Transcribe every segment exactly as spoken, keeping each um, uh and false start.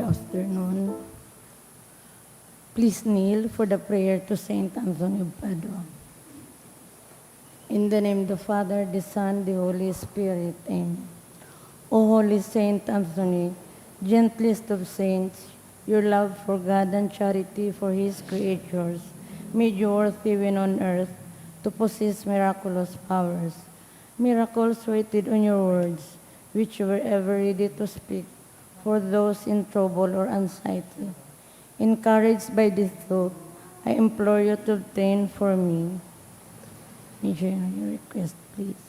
Afternoon. Please kneel for the prayer to Saint Anthony of Padua. In the name of the Father, the Son, the Holy Spirit. Amen. O Holy Saint Anthony, gentlest of saints, your love for God and charity for His creatures made you worthy when on earth to possess miraculous powers. Miracles waited on your words, which you were ever ready to speak for those in trouble or anxiety. Encouraged by this thought, I implore you to obtain for me. May I share your request, please?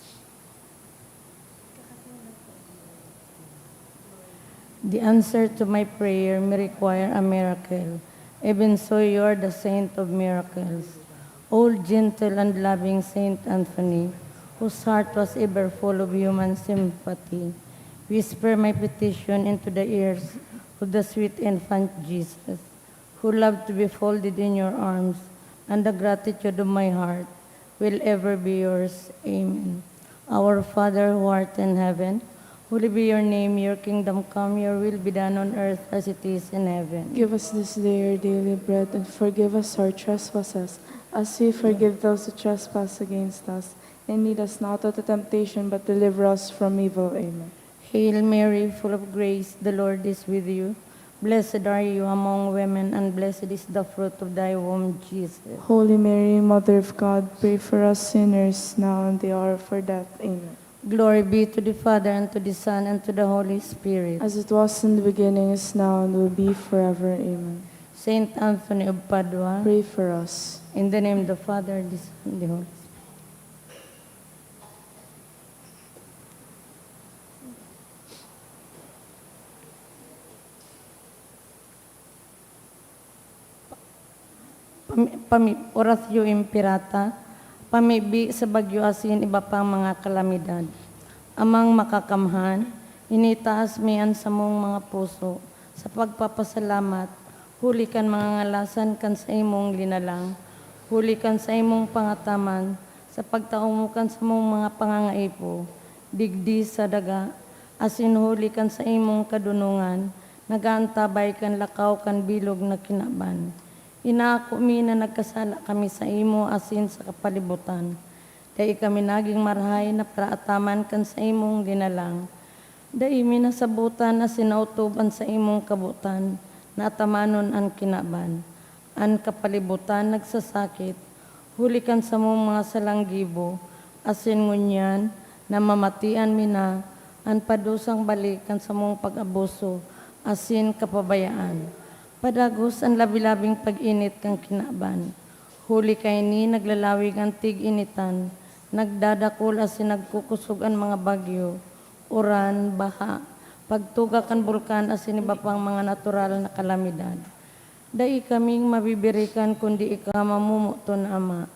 The answer to my prayer may require a miracle. Even so, you are the saint of miracles. O gentle and loving Saint Anthony, whose heart was ever full of human sympathy, whisper my petition into the ears of the sweet infant Jesus, who loved to be folded in your arms, and the gratitude of my heart will ever be yours. Amen. Our Father who art in heaven, holy be your name, your kingdom come, your will be done on earth as it is in heaven. Give us this day our daily bread, and forgive us our trespasses, as we forgive those who trespass against us. And lead us not into temptation, but deliver us from evil. Amen. Hail Mary, full of grace, the Lord is with you. Blessed are you among women, and blessed is the fruit of thy womb, Jesus. Holy Mary, Mother of God, pray for us sinners, now and the hour of our death. Amen. Glory be to the Father, and to the Son, and to the Holy Spirit. As it was in the beginning, is now, and will be forever. Amen. Saint Anthony of Padua, pray for us. In the name of the Father, the Son, and the Holy Spirit. Pami-, pami-, Oratio Imperata, pamibi sa bagyo asin iba pang mga kalamidad. Amang Makakamhan, initaas mi an samong mga puso sa pagpapasalamat huli kan mga ngalasan kan saimong linalang, huli kan saimong pangataman sa pagtao mo kan samong mga pangangaipo, digdi sa daga, asin huli kan saimong kadonongan, nag-aantabay kan lakaw kan bilog na kinaban. Inaako mi na nagkasala kami saimo asin sa kapalibutan. Dai kami nagin marahay na paraataman kan saimong linalang. Dai mi nasabotan asin naotob an saimong kabotan na atamanon an kinaban. An kapalibutan nagsasakit, huli kan samong mga salang gibo, asin ngunyan namamatian mi na an padusang balik kan samong pag-abuso asin kapabayaan. Padagos an labi-labing pag-init kan kinaban. Huli kaini, naglalawig an tig-initan, nagdadakul asin nagkukosog an mga bagyo, uran, baha, pagtuga kan bulkan asin iba pang mga natural na kalamidad. Dai kaming mabibirikan kundi ika, mamomoton na Ama.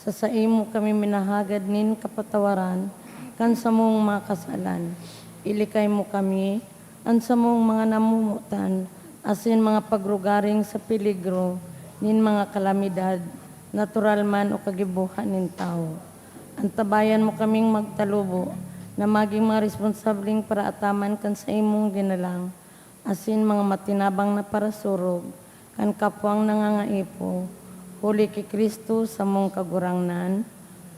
Sa saimo kami minahagad nin kapatawaran kan samong mga kasalan. Ilikay mo kami, an samong mga namomotan, asin mga pagrugaring sa peligro nin mga kalamidad, natural man o kagibohan nin tawo. Antabayan mo kaming magtalubo na magin mga responsableng paraataman kan saimong linalang, asin mga matinabang na parasurog kan kapwang nangangaipo, huli ki Cristo samong Kagurangnan.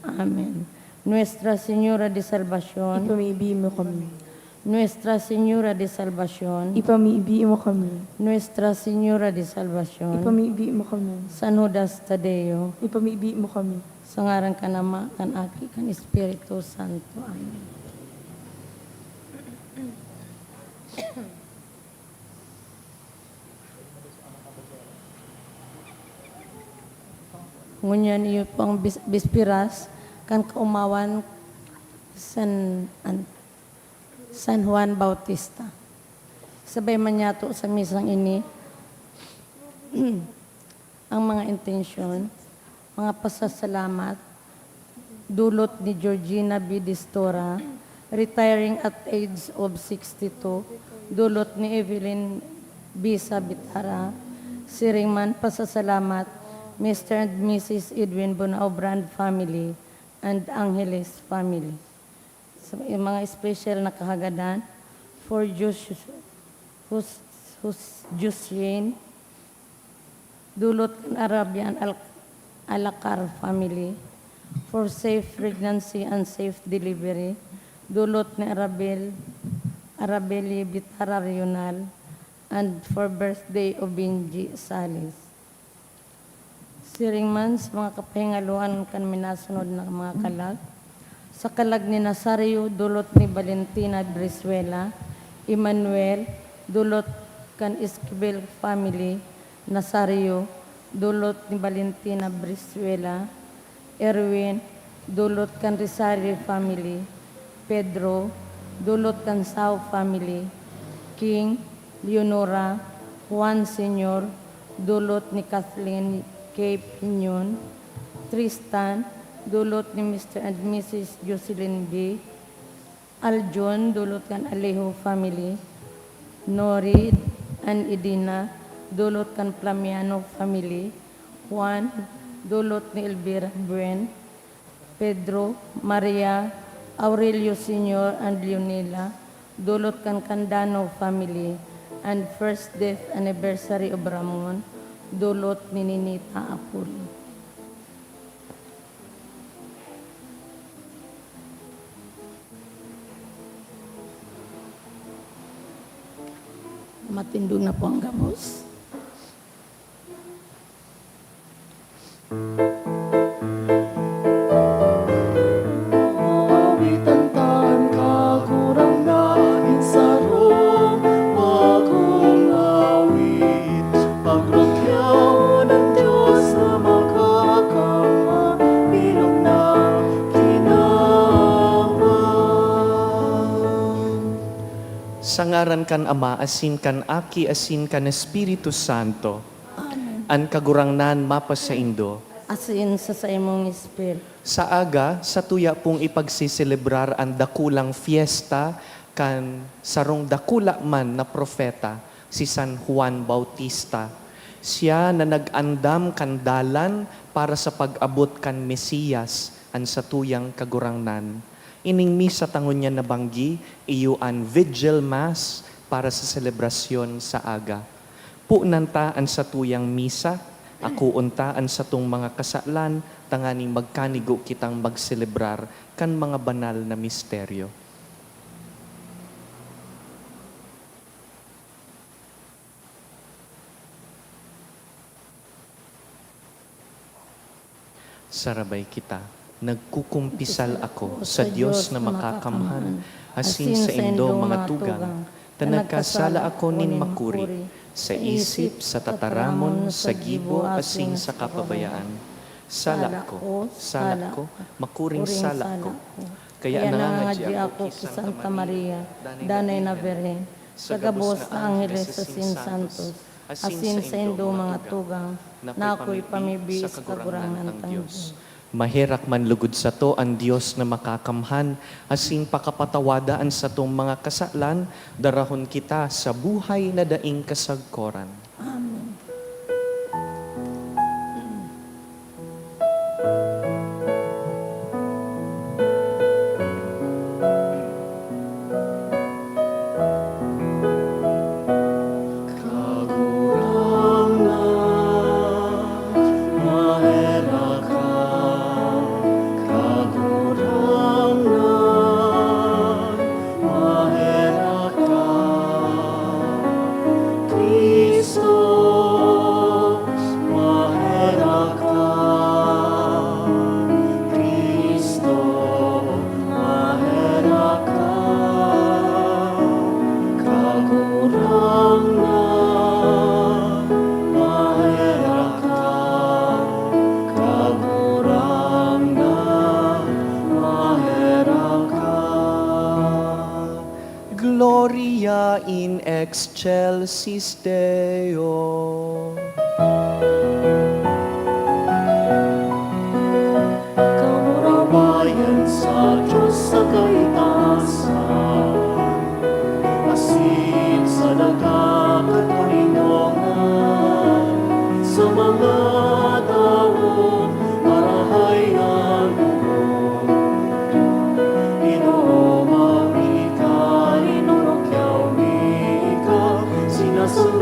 Amen. Nuestra Señora de Salvacion. Ipamibi mo kami. Nuestra Señora de Salvacion. Ipamibi mo kami. Nuestra Señora de Salvacion. Ipamibi mo kami. San Judas Tadeo. Ipamibi mo kami. Sa ngaran kan Ama, kan Aki, kan Espiritu Santo. Amen. Ngunyan iyo po ang bis-, bisperas kan kaomawan san, an-, San Juan Bautista. Sabay man niyato sa misang ini, ang mga intensyon, mga pasasalamat, dulot ni Georgina B. Distora, retiring at age of sixty-two, dulot ni Evelyn B. Sabitara, siring man pasasalamat, Mister and Missus Edwin Bonao Brand family, and Angeles family. So, yung mga special na kahagadan, for Joshua, whose Hus-, Jocelyn, dulot kan Arabian Al-, Alacar family, for safe pregnancy and safe delivery, dulot ni Arabel, Arabeli Bitara Rional, and for birthday of Benji Salis. Siring man sa mga kapahingaloan kan minasunod na mga kalag, sa kalag ni Nazario, dulot ni Valentina Brizuela, Emmanuel, dulot kan Esquivel family, Nazario, dulot ni Valentina Brizuela, Erwin, dulot kan Rizal family, Pedro, dulot kan Sao family, King, Leonora, Juan Senior, dulot ni Kathleen K. Piñon, Tristan, dulot ni Mister and Missus Jocelyn B., Aljon, dulot kan Alejo family, Nori and Edina, dulot kan Plamiano family, Juan, dulot ni Elvira Buen, Pedro, Maria, Aurelio Senior and Leonela, dulot kan Candano family, and first death anniversary of Ramon, dulot ni Ninita Apul. Matindog na po ang gabos. Awitan tan Kagurangnan, sarong bagong awit. Pagrukyaon an Dios na makakamhan, bilog na kinaban. Sa ngaran kan Ama, asin kan Aki, asin kan Espiritu Santo. Amen. An Kagurangnan mapasaindo. Asin sa saimong espiritu. Sa aga, satuya pong ipagseselebrar an dakulang fiesta kan sarong dakula man na propeta, si San Juan Bautista. Siya na nag-andam kan dalan para sa pag-abot kan Mesiyas, an satuyang Kagurangnan. Ining misa ta ngunyan nabanggi, iyo an Vigil Mass para sa selebrasyon sa aga. Punan ta an satuyang misa, akoon ta an satong mga kasalan, tanganing magkanigo kitang magselebrar kan mga banal na misteryo. Sarabay kita. Nagkukumpisal ako sa Dios na makakamhan, asin saindo mga tugang, ta nagkasala ako nin makuri, sa isip, sa tataramon, sa gibo, asin sa kapabayaan. Sala ko, sala ko, makuring sala ko. Kaya nangangadya ako ki Santa Maria, danay na Birhen, sa gabos na angheles asin santos, asin saindo mga tugang, na akoy pamibi sa Kagurangnan tang Dios. Maherak man lugod sato an Dios na makakamhan, asin pakapatawada an satong mga kasalan, darahon kita sa buhay na daing kasagkoran. Amen. Kagurangnan, maherak ka. Kagurangnan, maherak ka. Cristo, maherak ka. Cristo, maherak ka. Kagurangnan, maherak ka. Kagurangnan, maherak ka. Gloria in excelsis Deo. Kamurawayan sa Dios sa kaitaasan, asin sa daga katoninongan, sa mga tawong marahay an boot. Ginoo, mawi ka, inurukyaw mi ka, sinasamba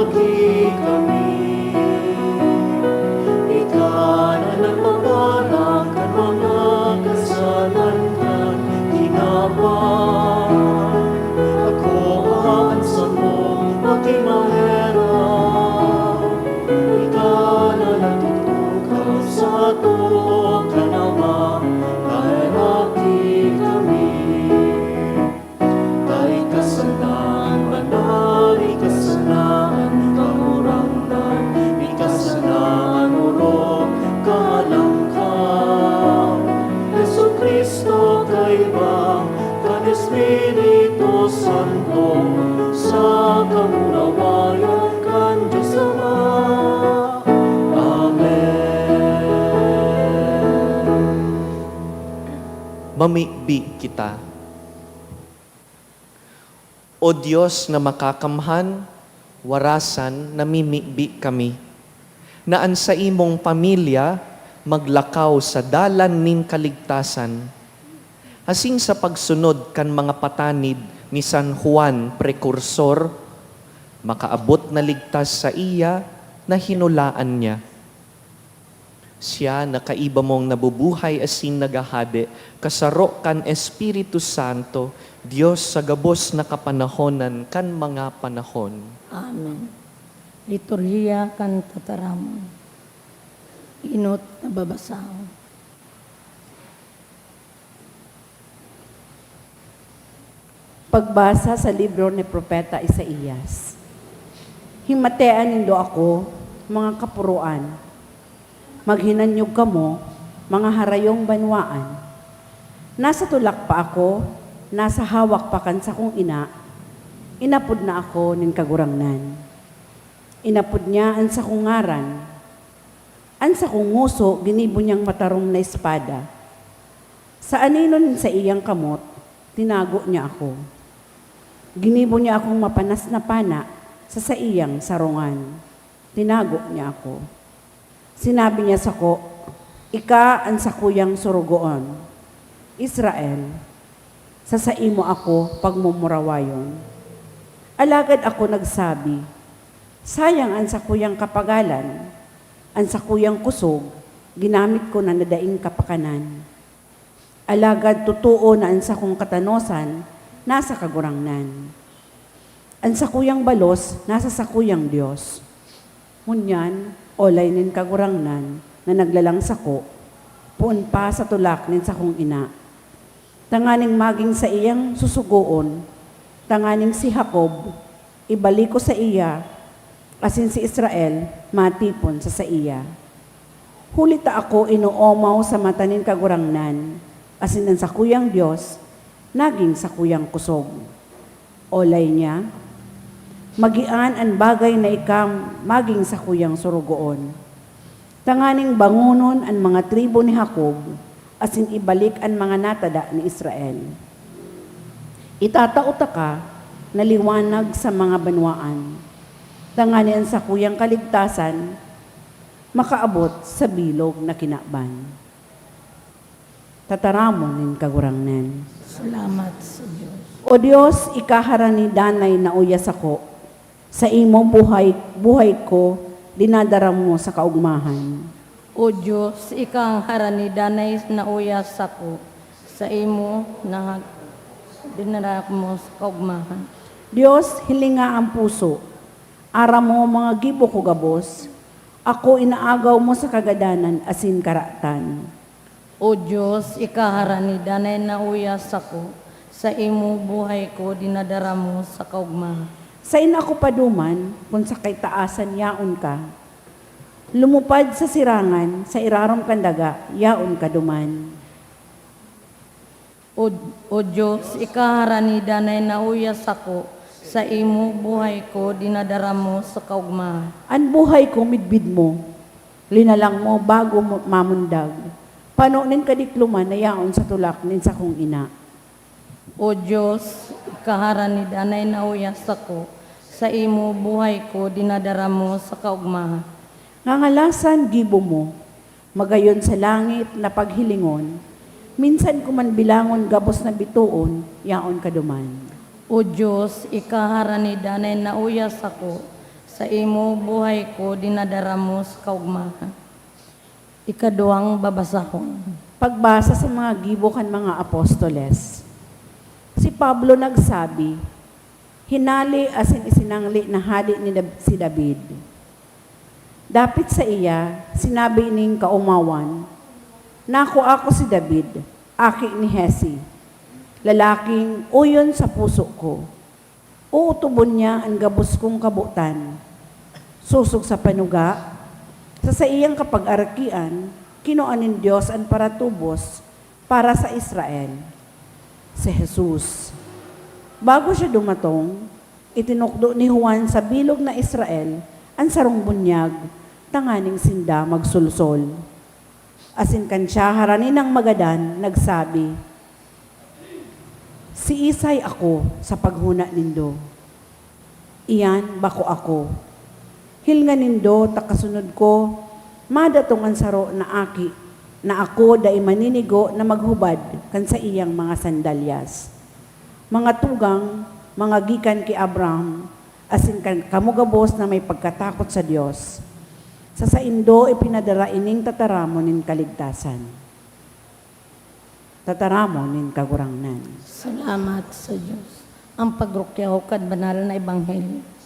Di kami, ika na nagbabalang kan mga kasalan kan tinawan. Ako an samong makimaherak, ika na nagtutukang sato kan Ama, kaheraki kami. May kasalan banal, may kasalan kagurangnan, may kasalan orog, kahalangkaw. Jesu-Cristo, kaiba kan Espiritu Santo, sa kamurawayan kan Dios Ama. Amen. Mamibi kita. O Dios na makakamhan, warasan namimibi kami, na an saimong pamilya maglakaw sa dalan nin kaligtasan, asin sa pagsunod kan mga patanid ni San Juan Precursor, makaabot na ligtas saiya na hinulaan niya. Siya na kaiba mong nabubuhay asin naghahade, kasaro kan Espiritu Santo, Dios sa gabos na kapanahonan kan mga panahon. Amen. Liturhiya kan Tataramon. Enot na babasahon. Pagbasa sa libro ni Propeta Isaias. Himatea nindo ako, mga kapuroan. Maghinanyog kamo, mga harayong banwaan. Nasa tulak pa ako, nasa hawak pa kan sakong ina, inapod na ako nin Kagurangnan. Inapod niya an sakong ngaran. An sakong ngoso ginibo niyang matarom na espada. Sa anino nin saiyang kamot, tinago niya ako. Ginibo niya akong mapanas na pana sa saiyang sarongan. Tinago niya ako. Sinabi niya sako, "Ika an sakuyang sorogoon, Israel, sa saimo ako pagmumurawayon." Alagad ako nagsabi, "Sayang an sakuyang kapagalan, an sakuyang kusog, ginamit ko na na daing kapakanan." Alagad totoo na an sakong katanosan nasa Kagurangnan. An sakuyang balos nasa sakuyang Dios. Ngunyan, olay nin Kagurangnan na naglalang sako, poon pa sa tulak nin sakong ina, tanganing magin saiyang susugoon, tanganing si Jacob, ibalik ko saiya, asin si Israel matipon sa saiya. Huli ta ako inoomaw sa mata nin Kagurangnan, asin an sakuyang Dios nagin sakuyang kusog. Olay niya, magian an bagay na ika magin sakuyang sorogoon, tanganing bangonon an mga tribu ni Jacob, asin ibalik an mga natada ni Israel. Itatao taka na liwanag sa mga banwaan, tanganing an sakuyang kaligtasan makaabot sa bilog na kinaban. Tataramon nin Kagurangnan. Salamat sa Dios. O Dios, ika harani danay na uya sako, saimo buhay, buhay ko dinadara mo sa kaogmahan. O Dios, ika harani danay na uya sako, saimo na dinara mo sa kaogmahan. Dios, hilinga an puso, aram mo mga gibo ko gabos, ako inaagaw mo sa kagadanan asin karatan. O Dios, ika harani danay na uya sako, saimo buhay ko dinadara mo sa kaogmahan. Sain ako paduman kun sa kaitaasan yaon ka? Lumupad sa sirangan, sa irarom kan daga, yaon ka duman. O, O Dios, ika harani danay na uya sako, saimo buhay ko dinadara mo sa kaogmahan. An buhay ko midbid mo, linalang mo bago mo mamundag, pano nin kadikloman na yaon sa tulak nin sakong ina. O Dios, ika harani danay na uya sako, saimo buhay ko dinadara mo sa kaogmahan. Ngangalasan gibo mo, magayon sa langit na paghilingon, minsan ko man bilangon gabos na bitoon, yaon ka duman. O Dios, ika harani danay na uya sako, Saimo buhay ko dinadara mo sa kaogmahan. Ikaduwang babasahon. Pagbasa sa mga gibo kan mga apostoles. Si Pablo nagsabi, "Hinale asin isinangli na hade ni Dab- si David." Dapit saiya, sinabi ning kaomawan, "Nakua ko si David, aki ni Jesse, lalaking oyon sa puso ko. Ootobon niya an gabos kong kabotan." Sosog sa panuga, sa saiyang kapag-arakian, kinua nin Dios an paratubos para sa Israel, si Jesus. Bago siya dumatong, itinukdo ni Juan sa bilog na Israel an sarong bunyag tanganing sinda magsolsol. Asin kan siya harani nang magadan, nagsabi, "Siisay ako sa paghona nindo? Iyan bako ako. Hilnga nindo ta kasunod ko, madatong an saro na aki na ako dai maninigo na maghubad kan saiyang mga sandalyas." Mga tugang, mga gikan ki Abraham, asin kan kamo gabos na may pagkatakot sa Dios, sa saindo ipinadara ining tataramon nin kaligtasan. Tataramon nin Kagurangnan. Salamat sa Diyos. Ang pagrukyaw kan banal na ebanghelyo.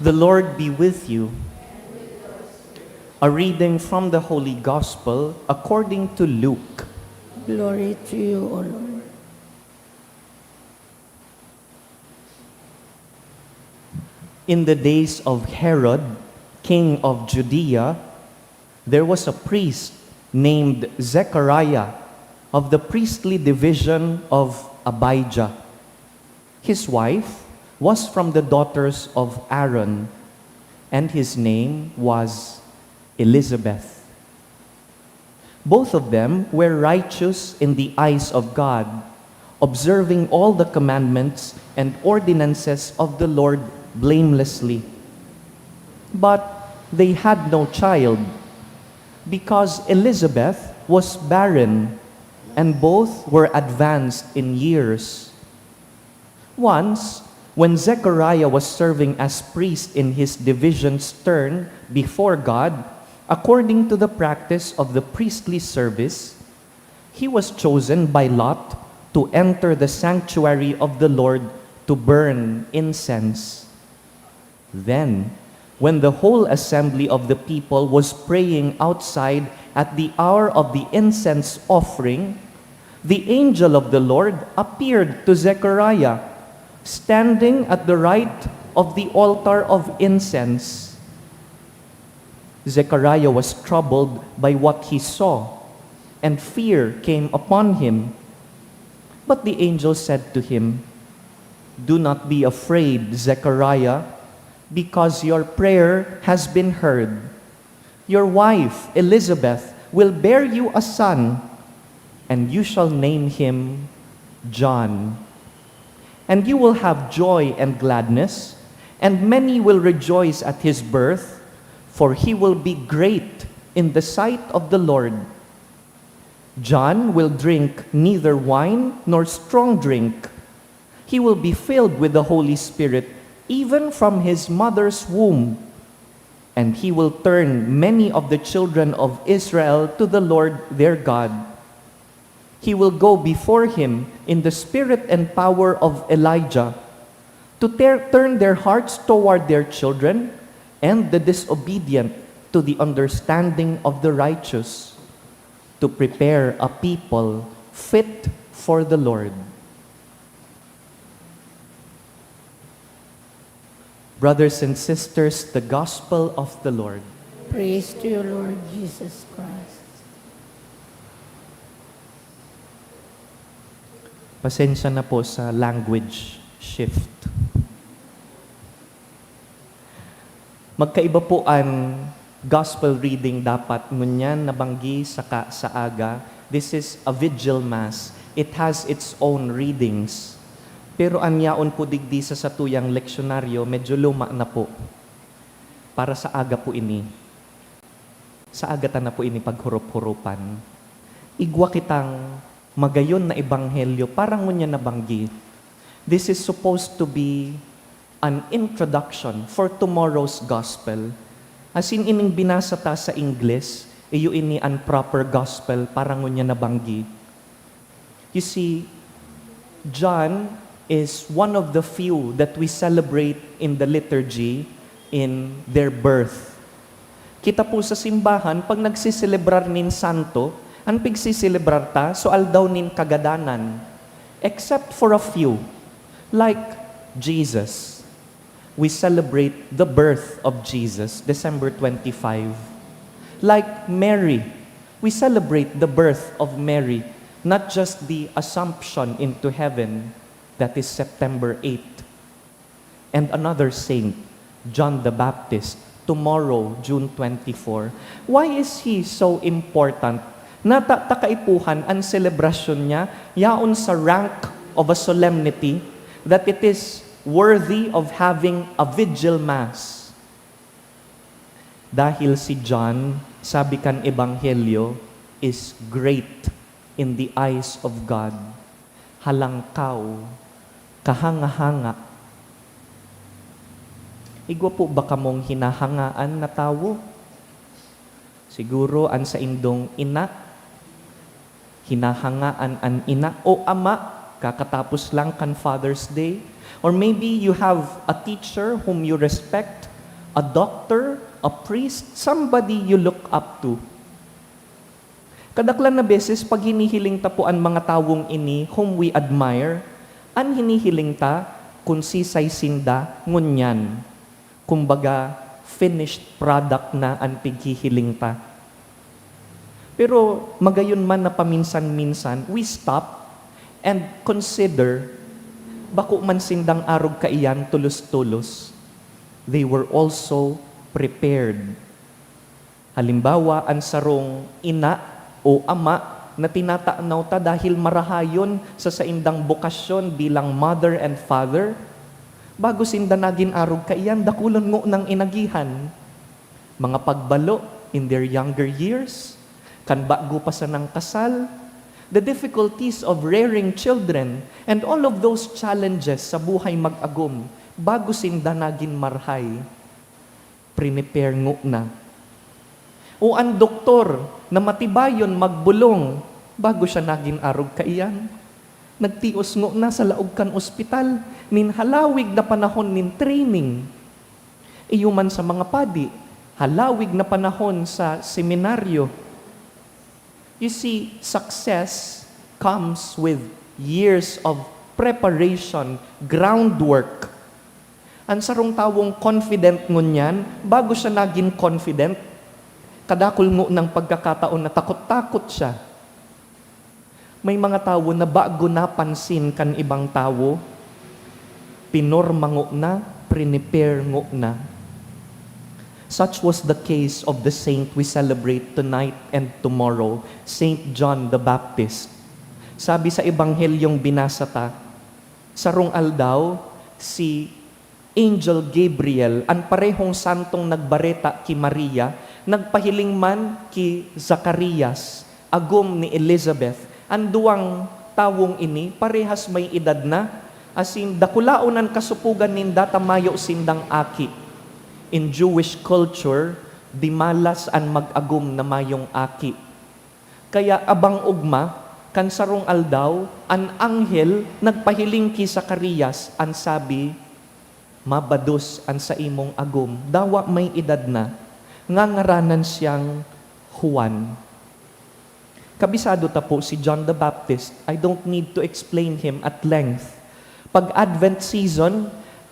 The Lord be with you. A reading from the Holy Gospel according to Luke. Glory to you, O Lord. In the days of Herod, king of Judea, there was a priest named Zechariah of the priestly division of Abijah. His wife was from the daughters of Aaron, and his name was Elizabeth. Both of them were righteous in the eyes of God, observing all the commandments and ordinances of the Lord blamelessly. But they had no child, because Elizabeth was barren, and both were advanced in years. Once, when Zechariah was serving as priest in his division's turn before God, according to the practice of the priestly service, he was chosen by lot to enter the sanctuary of the Lord to burn incense. Then, when the whole assembly of the people was praying outside at the hour of the incense offering, the angel of the Lord appeared to Zechariah, standing at the right of the altar of incense. Zechariah was troubled by what he saw, and fear came upon him. But the angel said to him, "Do not be afraid, Zechariah, because your prayer has been heard. Your wife, Elizabeth, will bear you a son, and you shall name him John. And you will have joy and gladness, and many will rejoice at his birth, for he will be great in the sight of the Lord. John will drink neither wine nor strong drink. He will be filled with the Holy Spirit even from his mother's womb, and he will turn many of the children of Israel to the Lord their God. He will go before him in the spirit and power of Elijah, to ter- turn their hearts toward their children and the disobedient to the understanding of the righteous, to prepare a people fit for the Lord. Brothers and sisters, the gospel of the Lord. Praise to you, Lord Jesus Christ. Pasensya na po sa language shift. Magkaiba po an gospel reading dapat ngunyan nabanggi saka sa aga. This is a vigil mass. It has its own readings. Pero an yaon po digdi sa satuyang leksyonaryo, medyo luma na po. Para sa aga po ini. Sa aga ta na po ini paghurup-hurupan. Igwa kitang magayon na ebanghelyo para ngunyan nabanggi. This is supposed to be an introduction for tomorrow's gospel. Asin ining binasa ta sa Ingles, iyo ini an proper gospel para ngunyan nabanggi. You see, John is one of the few that we celebrate in the liturgy in their birth. Kita po sa simbahan, pag nagsiselebrar nin santo, an pigsiselebrar ta, so aldaw nin kagadanan. Except for a few, like Jesus. We celebrate the birth of Jesus, December twenty-five. Like Mary, we celebrate the birth of Mary, not just the Assumption into heaven, that is September eight. And another saint, John the Baptist, tomorrow, June twenty-four. Why is he so important? Nata ta kaipuhan an selebrasyon niya yaon sa rank of a solemnity that it is worthy of having a vigil mass. Dahil si John, sabi kan Ebanghelyo, is great in the eyes of God. Halangkaw, kahanga-hanga. Igwa po ba kamong hinahangaan na tawo? Siguro an saindong ina, hinahangaan an ina o ama, kakatapos lang kan Father's Day. Or maybe you have a teacher whom you respect, a doctor, a priest, somebody you look up to. Kadaklan na beses, pag hinihiling ta po an mga tawong ini whom we admire, an hinihiling ta, kun sisay sinda ngunyan. Kumbaga, finished product na an pighihiling ta. Pero magayon man na paminsan-minsan, we stop and consider, bako man sindang arog kaiyan tolos-tolos. They were also prepared. Halimbawa, an sarong ina o ama na tinatanaw ta dahil marahayon sa saindang bokasyon bilang mother and father, bago sinda nagin arog kaiyan, dakulon ngunang inagihan. Mga pagbalo in their younger years, kan bago pa sanang kasal, the difficulties of rearing children, and all of those challenges sa buhay mag-agom, bago sinda nagin marhay, prepare nguna. O an doktor na matibayon magbolong, bago siya nagin arog kaiyan, nagtios nguna sa laog kan ospital nin halawig na panahon nin training. Iyo man sa mga padi, halawig na panahon sa seminaryo. You see, success comes with years of preparation, groundwork. An sarong tawong confident ngunyan, bago siya nagin confident, kadakul ngunang pagkakataon na takot-takot siya. May mga tawo na bago napansin kan ibang tawo, pinorma nguna, prepare nguna. Such was the case of the saint we celebrate tonight and tomorrow, Saint John the Baptist. Sabi sa Ebanghelyong binasa ta, sarong aldaw, si Angel Gabriel, an parehong santong nagbareta ki Maria, nagpahiling man ki Zacarias, agom ni Elizabeth. An duwang tawong ini parehas may edad na, asin dakulaon an kasopogan ninda ta mayo sindang aki. In Jewish culture, dimalas an mag-agom na mayong aki. Kaya abang ogma, kan sarong aldaw, an anghel nagpahiling ki Zacarias, an sabi, Mabados an saimong agom, dawa may edad na, ngangaranan siyang Juan. Kabisado ta po si John the Baptist. I don't need to explain him at length. Pag Advent season,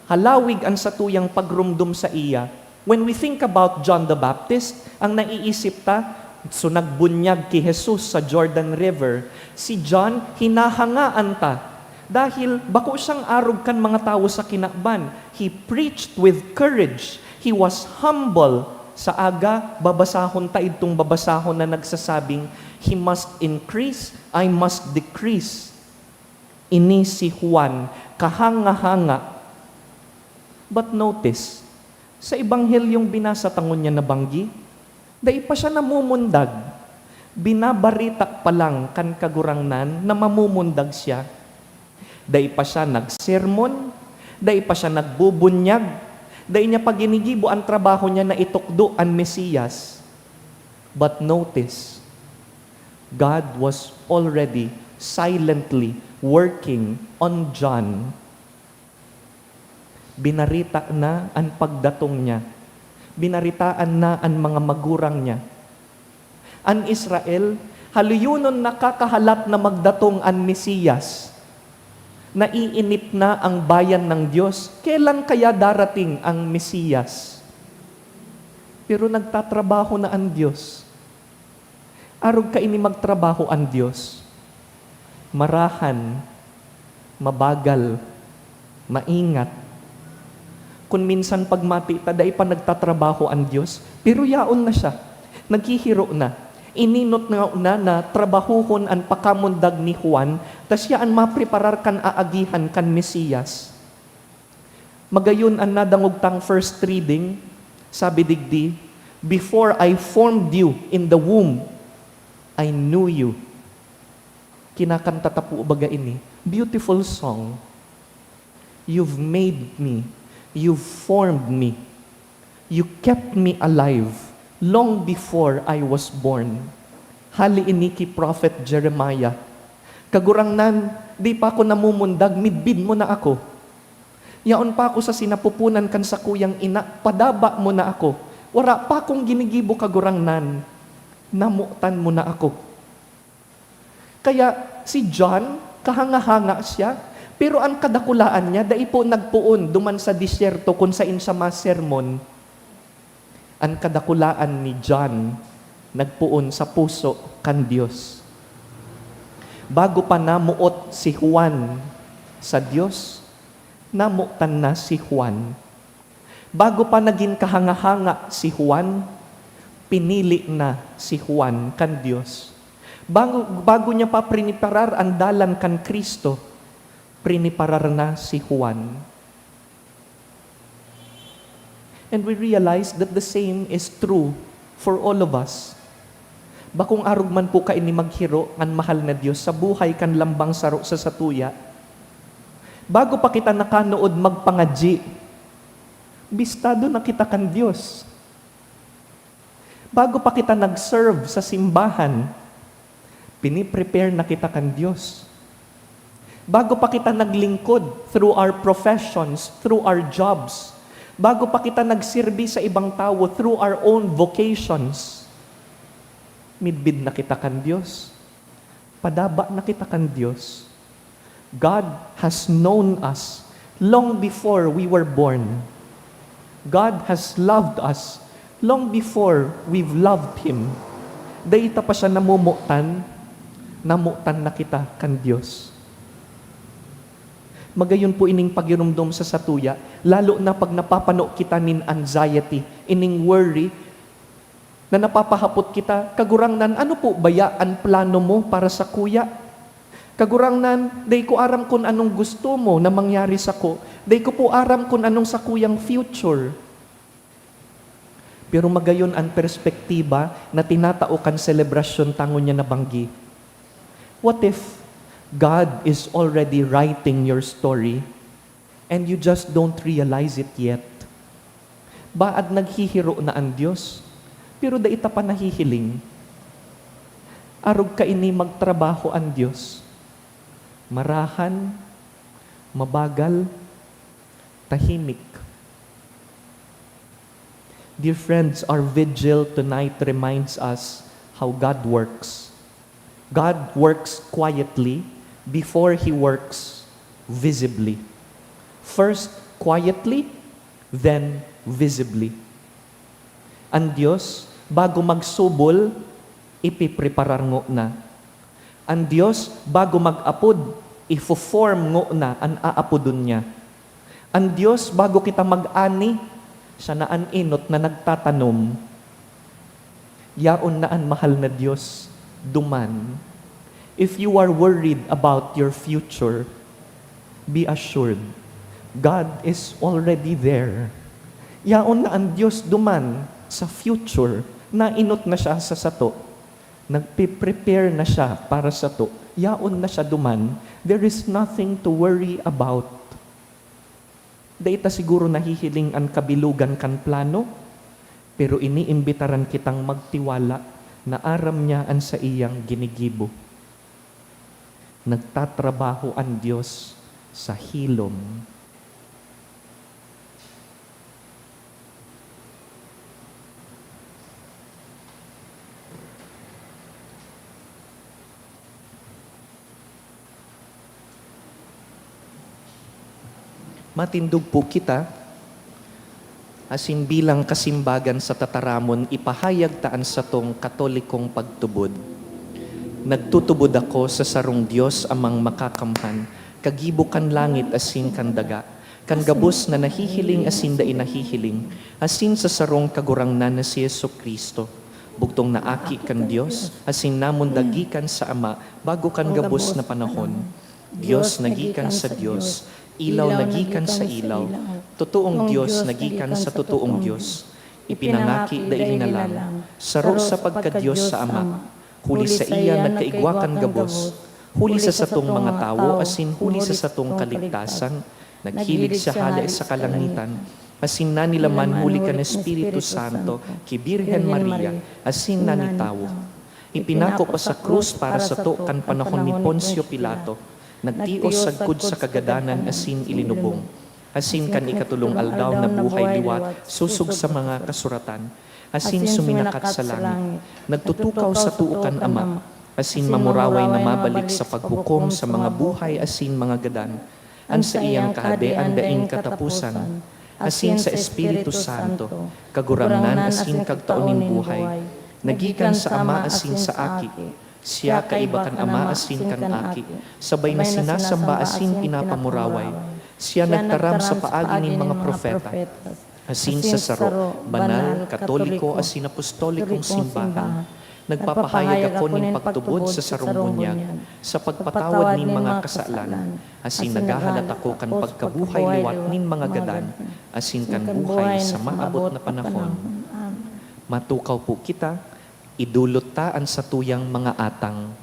halawig an satuyang pagromdom saiya. When we think about John the Baptist, ang naiisip ta, so nagbunyag ki Jesus sa Jordan River. Si John, hinahangaan ta. Dahil bako siyang arog kan mga tawo sa kinaban. He preached with courage. He was humble. Sa aga, babasahon ta idtong babasahon na nagsasabing, "He must increase, I must decrease." Ini si Juan, kahanga-hanga. But notice, sa Ebanghelyong binasa ta ngunyan na banggi, dai pa siya namumundag. Binabareta pa lang kan Kagurangnan na mamumundag siya. Dai pa siya nagsermon, dai pa siya nagbubunyag, dai niya pa ginigibo an trabaho niya na itukdo an Mesiyas. But notice, God was already silently working on John. Binareta na an pagdatong niya. Binaretaan na an mga magurang niya. An Israel, haloyonon nakakahalat na magdatong an Mesiyas. Naiinip na ang bayan ng Diyos. Kailan kaya darating ang Mesiyas? Pero nagtatrabaho na an Diyos. Arog kaini magtrabaho an Diyos. Marahan, mabagal, maingat. Kun minsan pagmati ta, dai pa nagtatrabaho an Diyos, pero yaon na siya. Naghihiro na. Ininot na, na, na trabahohon an pakamundag ni Juan, ta siya an mapreparar kan aagihan kan Mesiyas. Magayon an nadangog tang first reading, sabi digdi, "Before I formed you in the womb, I knew you." Kinakanta ta po baga ini. Beautiful song. "You've made me. You've formed me. You kept me alive long before I was born." Hali ini ki Prophet Jeremiah. "Kagurangnan, di pa ako namumundag, midbid mo na ako. Yaon pa ako sa sinapupunan kan sakuyang ina, padaba mo na ako. Wara pa akong ginigibo, Kagurangnan, namotan mo na ako." Kaya si John, kahanga-hanga siya, pero an kadakulaan niya dai po nagpoon duman sa disyerto kun saen siya masermon. An kadakulaan ni John nagpoon sa puso kan Dios. Bago pa namoot si Juan sa Dios, namotan na si Juan. Bago pa nagin kahanga-hanga si Juan, pinili na si Juan kan Dios. Bago, bago niya pa priniparar an dalan kan Cristo, priniparar na si Juan. And we realize that the same is true for all of us. Bakong arog man po kaini maghiro an mahal na Dios sa buhay kan lambang saro sa satuya. Bago pa kita nakanood magpangadyi, bistado na kita kan Dios. Bago pa kita nag-serve sa simbahan, pini-prepare na kita kan Dios. Bago pa kita naglingkod through our professions, through our jobs, bago pa kita nagsirbi sa ibang tawo through our own vocations, midbid na kita kan Dios. Padaba na kita kan Dios. God has known us long before we were born. God has loved us long before we've loved Him. Dai ta pa siya namomotan, namotan na kita kan Dios. Magayon po ining pagiromdom sa satuya, lalo na pag napapano kita nin anxiety, ining worry, na napapahapot kita, "Kagurangnan, ano po baya an plano mo para sakuya? Kagurangnan, dai ko aram kun anong gusto mo na mangyari sako. Dai ko po aram kun anong sakuyang future." Pero magayon an perspektiba na tinatao kan selebrasyon ta ngunyan na banggi. What if God is already writing your story and you just don't realize it yet? Baad naghihiro na an Dios, pero dai ta pa nahihiling. Arog kaini magtrabaho an Dios. Marahan, mabagal, tahimik. Dear friends, our vigil tonight reminds us how God works. God works quietly before He works visibly. First, quietly, then visibly. An Dios, bago magsubol, ipipreparar ngona. An Dios, bago mag-apod, ifo-form ngona an aapodon niya. An Dios, bago kita mag-ani, siya na an enot na nagtatanom. Yaon na an mahal na Dios duman. If you are worried about your future, be assured, God is already there. Yaon na an Dios duman sa future, naenot na siya sa sato. Nagpe-prepare na siya para sato. Yaon na siya duman. There is nothing to worry about. Dai ta siguro nahihiling an kabilogan kan plano, pero iniimbitaran kitang magtiwala na aram niya an saiyang ginigibo. Nagtatrabaho an Dios sa hilom. Matindog po kita, asin bilang kasimbagan sa tataramon, ipahayag ta an satong Katolikong pagtubod. Nagtutubod ako sa sarong Dios, Amang Makakamhan, kagibo kan langit asin kan daga, kan gabos na nahihiling asin dai nahihiling, asin sa sarong Kagurangnan na si Jesu-Cristo, bugtong na Aki kan Dios, asin namundag gikan sa Ama bago kan gabos na panahon. Dios na gikan sa Dios, ilaw na gikan sa ilaw, totoong Dios na gikan sa totoong Dios. Ipinangaki dai linalang, saro sa pagka-Dios sa Ama, huli saiya nagkaigwa kan gabos, huli sa satong mga tawo asin huli sa satong kaligtasan, naghilig siya hale sa kalangitan, asin nanilaman huli kan Espiritu Santo ki Birhen Maria asin nanitawo. Ipinako pa sa krus para sato kan panahon ni Poncio Pilato, nagtios sagkod sa kagadanan asin ilinubong. Asin kan ikatolong aldaw nabuhay liwat sosog sa mga kasuratan, asin suminakat sa langit. Nagtutukaw sa too kan Ama, asin mamuraway na mabalik sa paghukom sa mga buhay asin mga gadan. An saiyang kahadean daing kataposan, asin sa Espiritu Santo, Kagurangnan asin Kagtao nin buhay, na gikan sa Ama asin sa Aki. Siya kaiba kan Ama asin kan Aki, sabay na sinasamba asin pinapamuraway. Siya nagtaram sa paagi nin mga propeta, asin sa saro, banal, katoliko asin apostolikong simbahan. Nagpapahayag ako nin pagtubod sa sarong bunyag, sa pagpatawad nin mga kasalan, asin naghahalat ako kan pagkabuhay liwat nin mga gadan, asin kan buhay sa maabot na panahon. Matukaw po kita, idolot ta an satuyang mga atang.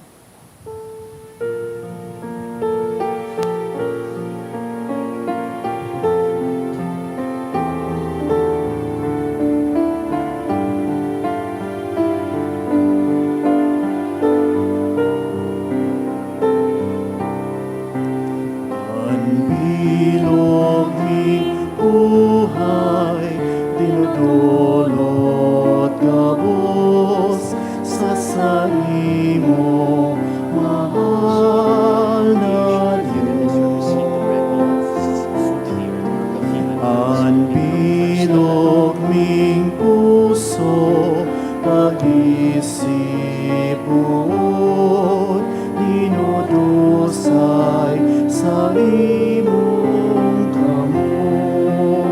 An bilog nin buhay, dinodolot gabos sa saimo, mahal na Dios. An bilog ning puso, pag-isip, buot dinodusay saimong kamot.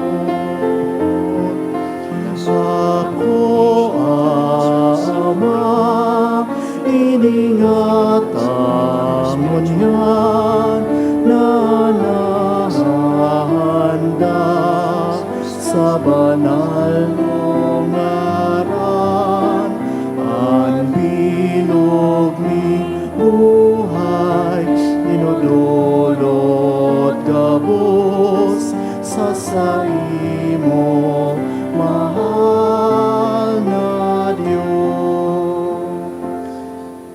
Ako, Ama, iningat ta ngunyan na nahahanda sa banal mong ngaran, an bilog ning buhay, dinodolot gabos sa saimo, mahal na Dios.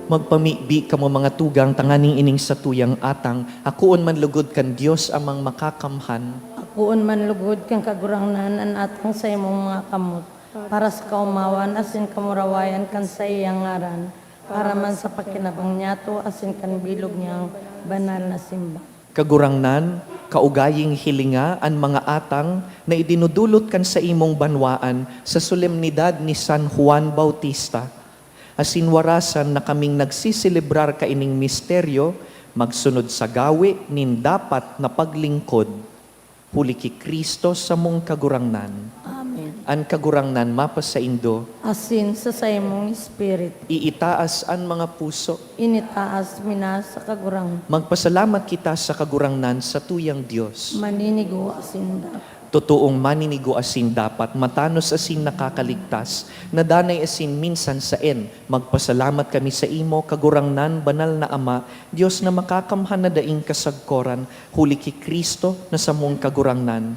Magpamibi kamo, mga tugang, tanganing ining satuyang atang akoon man lugod kan Dios Amang Makakamhan. Akoon man lugod kan Kagurangnan an atang saimong mga kamot. para sa kaomawan asin kamurawayan kan saiyang ngaran, para man sa pakinabang niyato asin kan bilog niyang banal na simbahan. Kagurangnan, kaugaying hilinga an mga atang na idinudulot kan saimong banwaan sa solemnidad ni San Juan Bautista, asin warasan na kaming nagseselebrar kaining misteryo magsunod sa gawe nin dapat na paglingkod. Huli ki Cristo samong Kagurangnan. Amen. An Kagurangnan mapasaindo. Asin sa saimong espiritu. Iitaas an mga puso. Initaas mi na sa Kagurangnan. Magpasalamat kita sa Kagurangnan, sa tuyang Dios. Maninigo asin dapat. Totoong maninigo asin dapat, matanos asin nakakaligtas, na danay asin minsan saen. Magpasalamat kami saimo, Kagurangnan, Banal na Ama, Dios na makakamhan na daing kasagkoran, huli ki Cristo na samong Kagurangnan.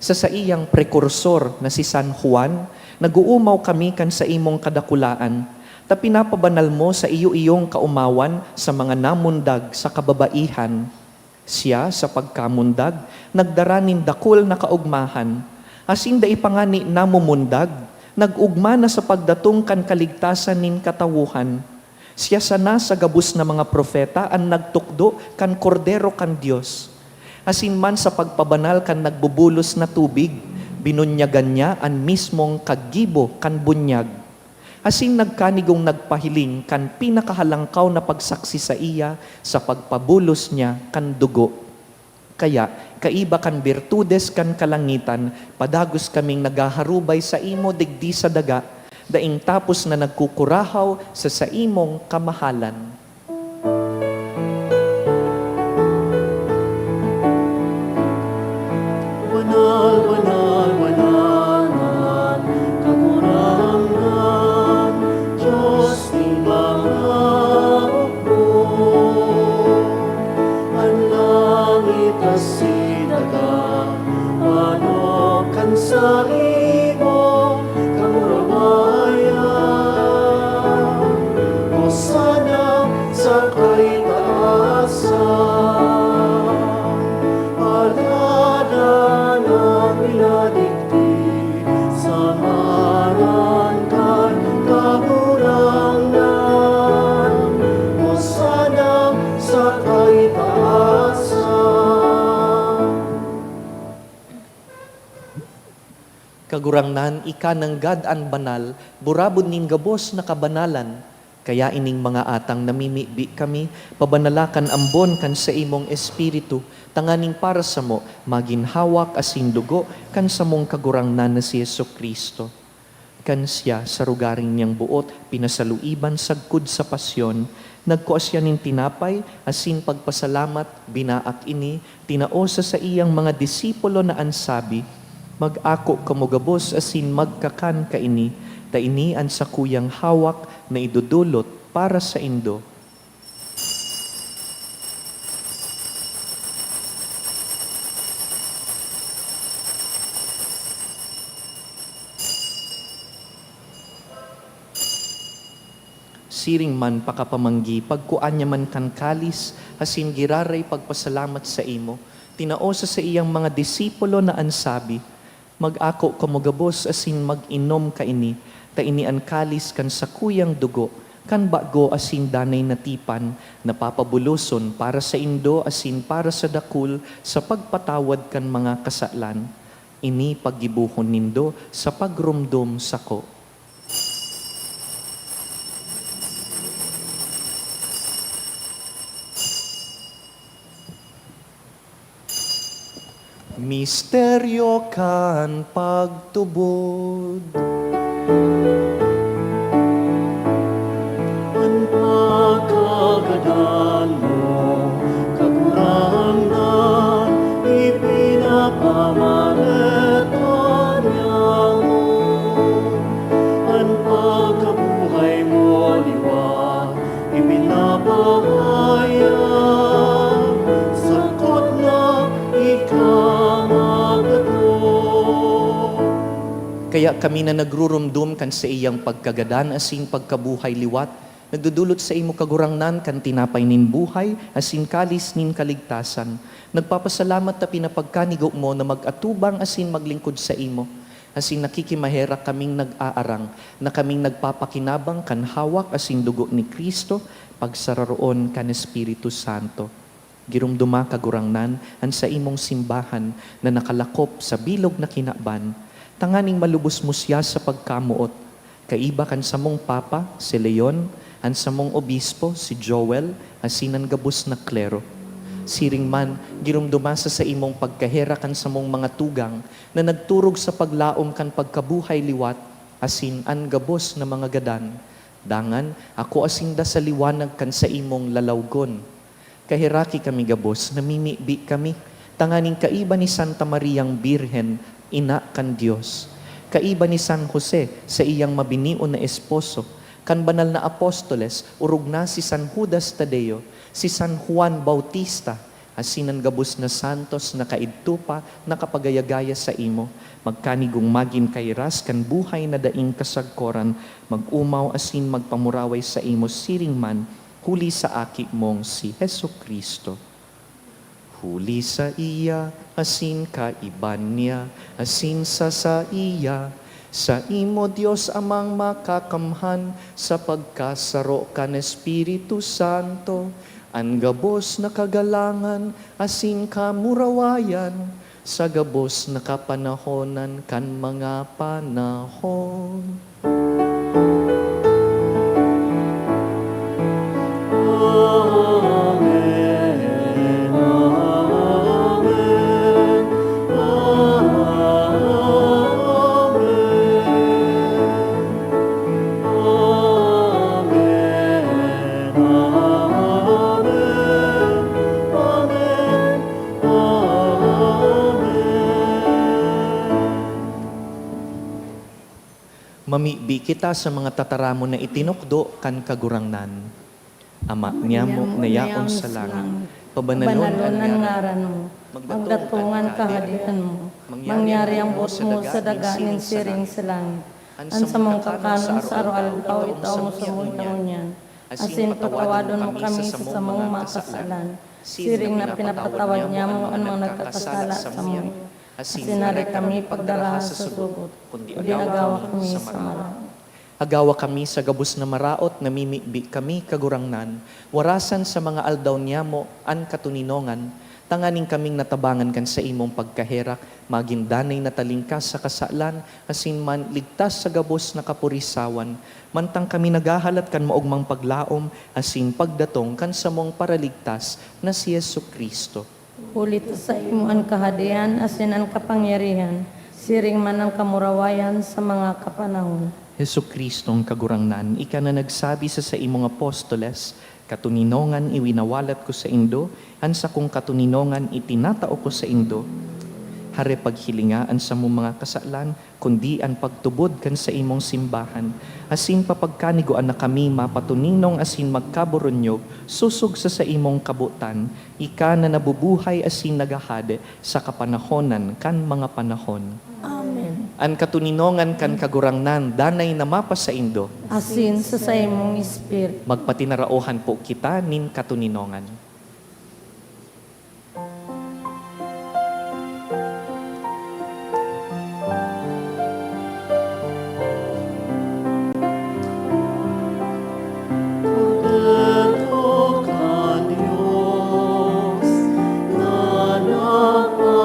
Sa saiyang prekursor na si San Juan, nag-oomaw kami kan saimong kadakulaan, ta pinapabanal mo sa iyo-iyong kaomawan sa mga namundag sa kababaihan. Siya, sa pagkamundag, nagdara nin dakul na kaogmahan, asin dai pa ngani namumundag, nag-ogma na sa pagdatong kan kaligtasan nin katawohan. Siya sana sa gabos na mga propeta an nagtukdo kan Kordero kan Dios. Asin man sa pagpabanal kan nagbubulos na tubig, binunyagan niya an mismong kaggibo kan bunyag. Asin nagkanigong nagpahiling kan pinakahalangkaw na pagsaksi saiya sa pagpabulos niya kan dugo. Kaya, kaiba kan birtudes kan kalangitan, padagos kaming naghaharubay saimo digdi sa daga, daing tapos na nagkukurahaw sa saimong kamahalan. Banal, banal, banal na Kagurangnan, Dios nin mga hukbo. An langit asin daga, manok kan saimo kamurawayan. Hosana sa kaitaasan. Paladan an minadigdi sa ngaran kan Kagurangnan. Hosana sa kaitaasan. Kagurangnan, ika nanggad an banal, burabod nin gabos na kabanalan. Kaya ining mga atang namimibi kami, pabanala kan ambon kan saimong Espiritu, tanganing para samo magin hawak asin dugo kan samong Kagurangnan na si Jesu-Cristo. Kan siya, sa rugaring niyang boot, pinasaluiban sagkod sa pasyon, nagkua siya nin tinapay asin pagpasalamat, binaak ini, tinao sa saiyang mga disipulo na an sabi, "Mag-ako kamo gabos asin magkakan kaini, ta ini an sakuyang hawak na idodolot para saindo." Siring man pakapamanggi, pagkua niya man kan kalis, asin giraray pagpasalamat saimo, tinao sa saiyang mga disipulo na an sabi, "Mag-ako kamo gabos asin mag-inom kaini, ta ini an kalis kan sakuyang dugo, kan bago asin danay na tipan, na papabuloson para saindo asin para sa dakul sa pagpatawad kan mga kasalan. Ini paggibohon nindo sa pagromdom sako." Misteryo kan pagtubod. An pagkagadan mo, Kagurangnan, ipinapamaletan niamo. An pagkabuhay mo liwat ipinapahayag, sakot na ika magkatoo. Kaya kami na nagruromdom kan saiyang pagkagadan asin pagkabuhay liwat, nagdodolot saimo, Kagurangnan, kan tinapay nin buhay asin kalis nin kaligtasan. Nagpapasalamat ta pinapagkanigo mo na mag-atubang asin maglingkod saimo. Asin nakikimaherak kaming nag-aarang na kaming nagpapakinabang kan hawak asin dugo ni Cristo, pagsararoon kan Espiritu Santo. Giromdoma, Kagurangnan, an saimong simbahan na nakalakop sa bilog na kinaban, tanganing malubos mo siya sa pagkamoot, kaiba kan samong Papa, si Leon, an samong Obispo, si Joel, asin an gabos na klero. Siring man, giromdoma sa saimong pagkaherak an samong mga tugang na nagturog sa paglaom kan pagkabuhay liwat, asin an gabos na mga gadan. Dangan, akoa sinda sa liwanag kan saimong lalawgon. Kaheraki kami gabos, namimibi kami, tanganing kaiba ni Santa Mariang Birhen, ina kan Dios, kaiba ni San Jose, saiyang mabinion na esposo, kan banal na apostoles, orog na si San Judas Tadeo, si San Juan Bautista, asin an gabos na santos na kaidto pa nakapagaya-gaya saimo, magkanigong magin kairas kan buhay na daing kasagkoran, mag-omaw asin magpamuraway saimo siring man, huli sa Aki mong si Jesu-Cristo. Huli saiya, asin kaiba niya, asin sa saiya, saimo, Dios Amang Makakamhan, sa pagkasaro kan Espiritu Santo, an gabos na kagalangan asin kamurawayan, sa gabos na kapanahonan kan mga panahon. Amen, amen, amen, amen, amen, amen. Amen. Mamibi kita sa mga tataramon na itinukdo kan Kagurangnan. Ama niamo na yaon sa langit, pabanalon an ngaran mo. Magdatong an Kahadean mo. Mangyari an boot mo sa daga nin siring sa langit. An samong kakanon sa aroaldaw, itao mo sa ngunyan. Asin patawadon mo kami sa samong mga kasalan, siring na pinapatawad niamo an mga nagkakasala samuya. Asin dai kami pagdaraha sa sugot, kundi agawa kami sa maraot. Agawa kami sa gabos na maraot, namimibi kami, Kagurangnan, warasan sa mga aldaw niamo an katoninongan, tanganing kaming natabangan kan saimong pagkaherak, magin danay na talingkas sa kasalan, asin man ligtas sa gabos na kapurisawan, mantang kami naghahalat kan maogmang paglaom asin pagdatong kan samong Paraligtas na si Jesu-Cristo. Huli ta saimo an kahadean asin an kapangyarihan, siring man an kamurawayan sa mga kapanahon. Jesu-Cristong Kagurangnan, ika na nagsabi sa saimong apostoles, "Katoninongan iwinawalat ko saindo, an sakong katoninongan itinatao ko saindo." Hare, paghilinga an samong mga kasalan, kundi an pagtubod kan saimong simbahan, asin papagkanigoan na kami mapatoninong asin magkaburunyog sosog sa saimong kabotan, ika na nabubuhay asin naghahade sa kapanahonan kan mga panahon. Amen. An katoninongan kan Kagurangnan danay na mapasaindo. Asin sa saimong espiritu. Magpatinaraohan po kita nin katoninongan. Kordero kan Dios na nagpapaharap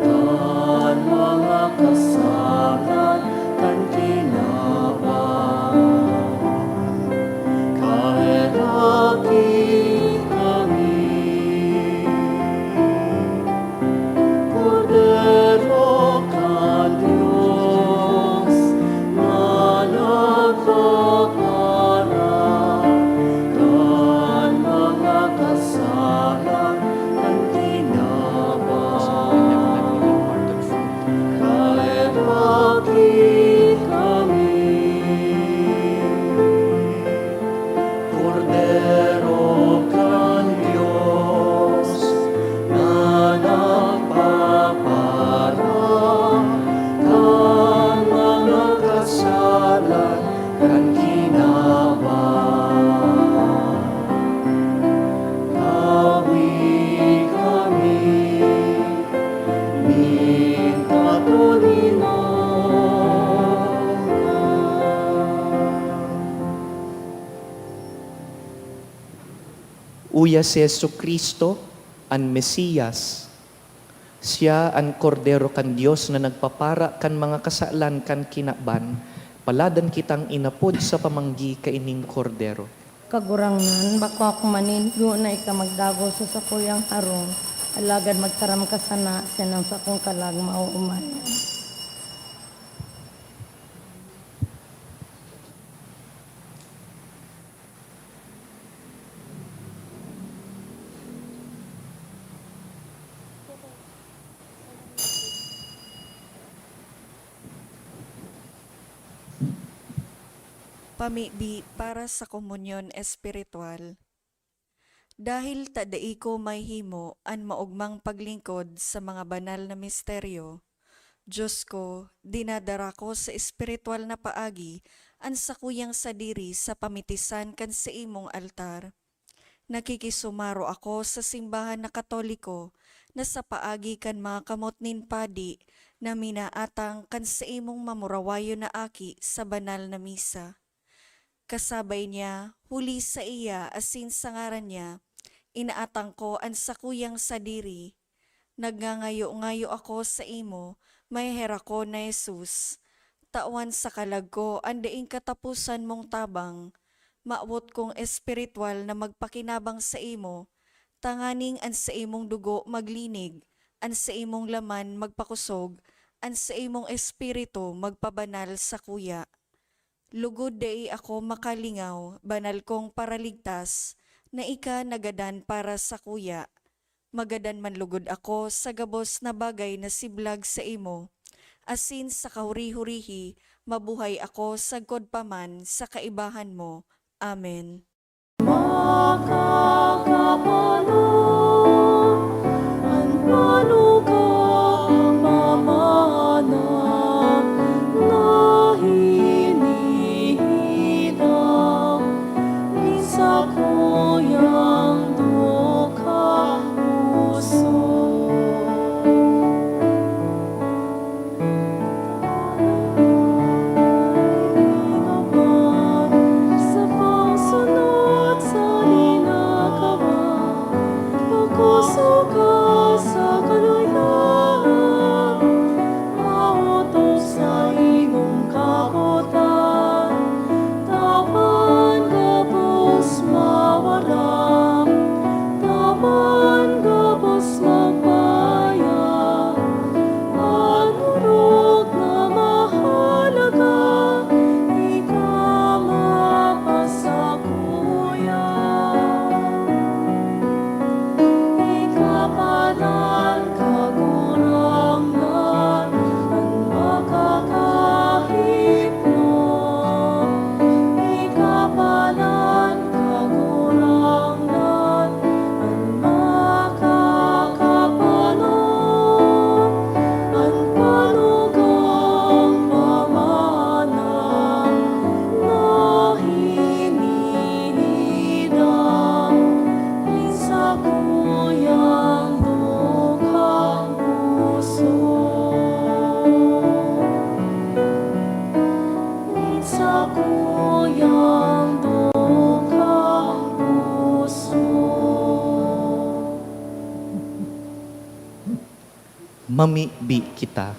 kan mga kasalan kan kinaban, kaheraki Uya si Jesu-Cristo, an Mesiyas. Siya an Kordero kan Dios na nagpapara kan mga kasalan kan kinaban. Paladan kitang inapod sa pamanggi kaining Kordero. Kagurangnan, bako ako manigo na ika magdagos sa sakuyang harong, alagad magtaram ka sana, siya nang sakong kalag maoomayan. Pamibi para sa komunyon espiritual. Dahil ta dai ko mahimo an maogmang paglingkod sa mga banal na misteryo, Dios ko, dinadara ko sa espiritual na paagi an sakuyang sadiri sa pamitisan kan saimong altar. Nakikisumaro ako sa simbahan na Katoliko na sa paagi kan mga kamot nin padi na minaatang kan saimong mamurawayon na aki sa banal na misa. Kasabay niya, huli saiya asin sa ngaran niya, inaatang ko an sakuyang sadiri. Nagngangayo-ngayo ako saimo, maheherak ko na Jesus. Tawan sa kalag ko an daing kataposan mong tabang. Mawot kong espiritual na magpakinabang saimo, tanganing an saimong dugo maglinig, an saimong laman magpakosog, an saimong espiritu magpabanal sakuya. Lugod dai ako makalingaw, banal kong Paraligtas, na ika nagadan para sakuya. Magadan man lugod ako sa gabos na bagay na siblag saimo, asin sa kahuri-hurihi mabuhay ako sagkod pa man sa kaibahan mo. Amen. Makakapalo an panugang pamana na hinihidang ni sakuyang dukha puso. Sa pagsunod sa linakawan, pagkusog ka sa kaluyahan, maotok sa imong kabutan, tawan gabos mawara, tawan gabos magpaya. An orog na mahalaga, ika mapasakuya. Ika palan, Kagurangnan, an makakahipnon. Ika palan, Kagurangnan, an makakapanon, an panugang pamana na hinihidang nin sakuyang dukhang puso. Nin sakuyang dukhang puso. Mamibi kita.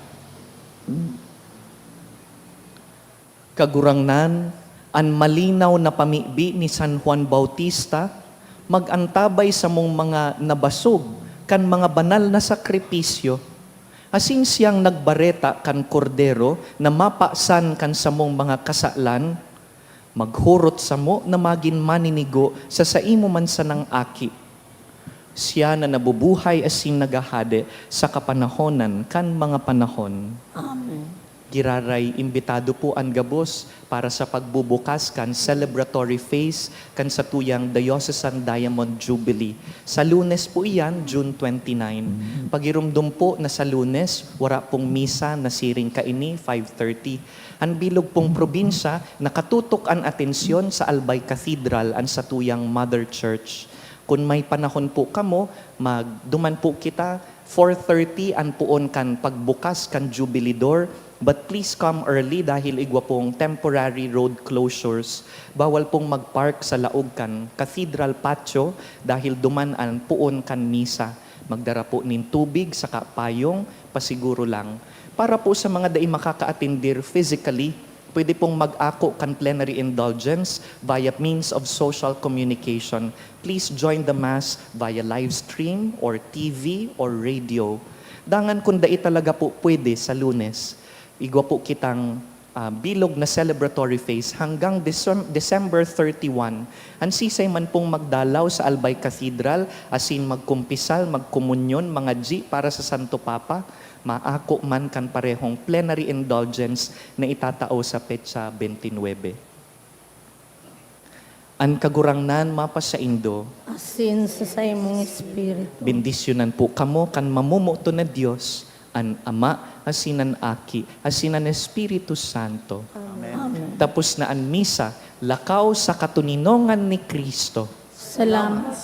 Kagurangnan, an malinaw na pamibi ni San Juan Bautista, mag-antabay samong mga nabasog kan mga banal na sakripisyo, asin siyang nagbareta kan Kordero na mapasan kan samong mga kasalan, maghurot samo na magin maninigo sa saimo man sanang aki. Siya na nabubuhay asin naghahade sa kapanahonan kan mga panahon. Amen. Giraray, imbitado po an gabos para sa pagbubukas kan celebratory phase kan satuyang Diocesan Diamond Jubilee. Sa Lunes po iyan, June twenty-nine. Pagiromdom po na sa Lunes, wara pong misa na siring kaini, five thirty. An bilog pong probinsya, nakatutok an atensyon sa Albay Cathedral, an satuyang Mother Church. Kun may panahon po kamo, magduman po kita, four thirty an poon kan pagbukas kan Jubilee Door, But please come early dahil igwa pong temporary road closures. Bawal pong mag-park sa laog kan Cathedral Patio dahil duman an poon kan misa. Magdara po nin tubig saka payong, pasiguro lang. Para po sa mga dai makakaatindir physically, pwede pong mag-ako kan plenary indulgence via means of social communication. Please join the Mass via live stream or T V or radio. Dangan kung dai talaga po pwede sa Lunes, igwa po kitang, ah, bilog na celebratory phase hanggang Decem-, December thirty-one. An sisay man pong magdalaw sa Albay Cathedral, asin magkumpisal, magkomunyon, mangadyi para sa Santo Papa, maako man kan parehong plenary indulgence na itatao sa petsa twenty-nine. An Kagurangnan mapasaindo. Asin sa saimong espiritu. Bendisyonan po kamo kan mamomoton na Dios, an Ama, asin an Aki, asin an Espiritu Santo. Amen. Tapos na an misa, lakaw sa katoninongan ni Cristo. Salamat.